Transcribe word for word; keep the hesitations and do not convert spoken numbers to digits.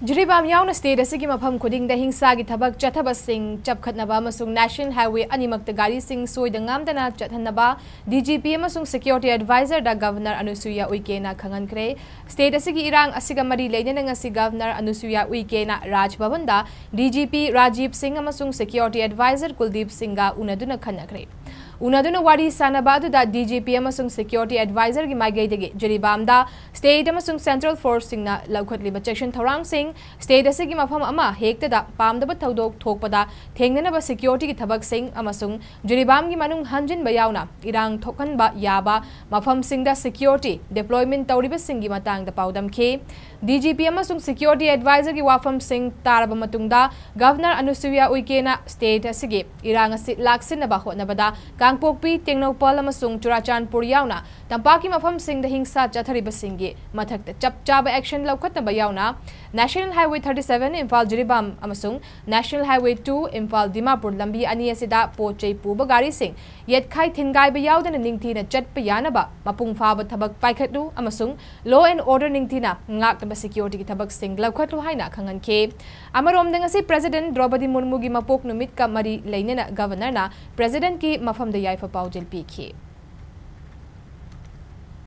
ꯖꯤꯔꯤꯕꯥꯝ ꯌꯥꯎꯅ state ꯑꯁꯤꯒꯤ ꯃꯐꯝ ꯈꯨꯗꯤꯡꯗ ꯍꯤꯡꯁꯥꯒꯤ ꯊꯕꯛ ꯆꯠꯊꯕꯁꯤꯡ ꯆꯞꯈꯠꯅꯕ ꯑꯃꯁꯨꯡ National Highway ꯑꯅꯤꯃꯛꯇ ꯒꯥꯔꯤꯁꯤꯡ ꯁꯣꯏꯗ ꯉꯥꯝꯗꯅ ꯆꯠꯍꯟꯅꯕ DGP ꯑꯃꯁꯨꯡ Security Advisor ꯗ Governor ꯑꯅꯨꯁꯨꯏꯌꯥ ꯎꯏꯀꯦꯅ ꯈꯪꯍꯟꯈ꯭ꯔꯦ꯫ State ꯑꯁꯤꯒꯤ ꯏꯔꯥꯡ ꯑꯁꯤꯒ ꯃꯔꯤ ꯂꯩꯅꯅ ꯉꯁꯤ Governor ꯑꯅꯨꯁꯨꯏꯌꯥ ꯎꯏꯀꯦꯅ ꯔꯥꯖ ꯚꯕꯟꯗ DGP ꯔꯥꯖꯤꯕ ꯁꯤꯡ ꯑꯃꯁꯨꯡ Security Advisor ꯀꯨꯜꯗꯤꯞ ꯁꯤꯡꯒ ꯎꯅꯗꯨꯅ ꯈꯟꯅꯈ꯭ꯔꯦ꯫ ꯎꯅꯗꯨꯅ ꯋꯥꯔꯤ ꯁꯥꯅꯕ ꯑꯗꯨꯗ DGP ꯑꯃꯁꯨꯡ Security Advisor ꯒꯤ ꯃꯥꯏꯀꯩꯗꯒꯤ ꯖꯤꯔꯤꯕꯥꯝꯗ state ꯑꯃꯁꯨꯡ central force ꯁꯤꯡꯅ ꯂꯧꯈꯠꯂꯤꯕ ꯆꯦꯛꯁꯤꯟ ꯊꯧꯔꯥꯡꯁꯤꯡ, state ꯑꯁꯤꯒꯤ ꯃꯐꯝ ꯑꯃ ꯍꯦꯛꯇꯗ ꯄꯥꯝꯗꯕ ꯊꯧꯗꯣꯛ ꯊꯣꯛꯄꯗ ꯊꯦꯡꯅꯅꯕ security ꯒꯤ ꯊꯕꯛꯁꯤꯡ ꯑꯃꯁꯨꯡ ꯖꯤꯔꯤꯕꯥꯝꯒꯤ ꯃꯅꯨꯡ ꯍꯟꯖꯤꯟꯕ ꯌꯥꯎꯅ ꯏꯔꯥꯡ ꯊꯣꯛꯍꯟꯕ ꯌꯥꯕ ꯃꯐꯝꯁꯤꯡꯗ security deployment ꯇꯧꯔꯤꯕꯁꯤꯡꯒꯤ ꯃꯇꯥꯡꯗ ꯄꯥꯎꯗꯝꯈꯤ꯫ DGP ꯑꯃꯁꯨꯡ Security Advisor ꯒꯤ ꯋꯥꯐꯝꯁꯤꯡ ꯇꯥꯔꯕ ꯃꯇꯨꯡꯗ Governor ꯑꯅꯨꯁꯨꯏꯌꯥ ꯎꯏꯀꯦꯅ state ꯑꯁꯤꯒꯤ ꯏꯔꯥꯡ ꯑꯁꯤ ꯂꯥꯛꯁꯤꯟꯅꯕ ꯍꯣꯠꯅꯕꯗ ꯀꯥꯡꯄꯣꯛꯄꯤ, ꯇꯦꯡꯅꯧꯄꯜ ꯑꯃꯁꯨꯡ ꯆꯨꯔꯥꯆꯥꯟꯄꯨꯔ ꯌꯥꯎꯅ ꯇꯝꯄꯥꯛꯀꯤ ꯃꯐꯝꯁꯤꯡꯗ ꯍꯤꯡꯁꯥ ꯆꯠꯊꯔꯤꯕꯁꯤꯡꯒꯤ ꯃꯊꯛꯇ ꯆꯞ ꯆꯥꯕ action ꯂꯧꯈꯠꯅꯕ ꯌꯥꯎꯅ National Highway thirty seven Imphal Jiribam ꯑꯃꯁꯨꯡ National Highway two Imphal Dimapur ꯂꯝꯕꯤ ꯑꯅꯤ ꯑꯁꯤꯗ ꯄꯣꯠ ꯆꯩ ꯄꯨꯕ ꯒꯥꯔꯤꯁꯤꯡ ꯌꯦꯠꯈꯥꯏ ꯊꯤꯟꯒꯥꯏꯕ ꯌꯥꯎꯗꯅ ꯅꯤꯡꯊꯤꯅ ꯆꯠꯄ ꯌꯥꯅꯕ ꯃꯄꯨꯡ ꯐꯥꯕ ꯊꯕꯛ ꯄꯥꯏꯈꯠꯂꯨ ꯑꯃꯁꯨꯡ law and order ꯅꯤꯡꯊꯤꯅ ꯉꯥꯛꯅꯕ security ꯒꯤ ꯊꯕꯛꯁꯤꯡ ꯂꯧꯈꯠꯂꯨ ꯍꯥꯏꯅ ꯈꯪꯍꯟꯈꯤ꯫ ꯑꯃꯔꯣꯝꯗ ꯉꯁꯤ President ꯗ꯭ꯔꯧꯄꯗꯤ ꯃꯨꯔꯃꯨꯒꯤ ꯃꯄꯣꯛ ꯅꯨꯃꯤꯠꯀ ꯃꯔꯤ ꯂꯩꯅꯅ Governor ꯅ President ꯀꯤ ꯃꯐꯝꯗ ꯌꯥꯏꯐ ꯄꯥꯎꯖꯦꯜ ꯄꯤꯈꯤ꯫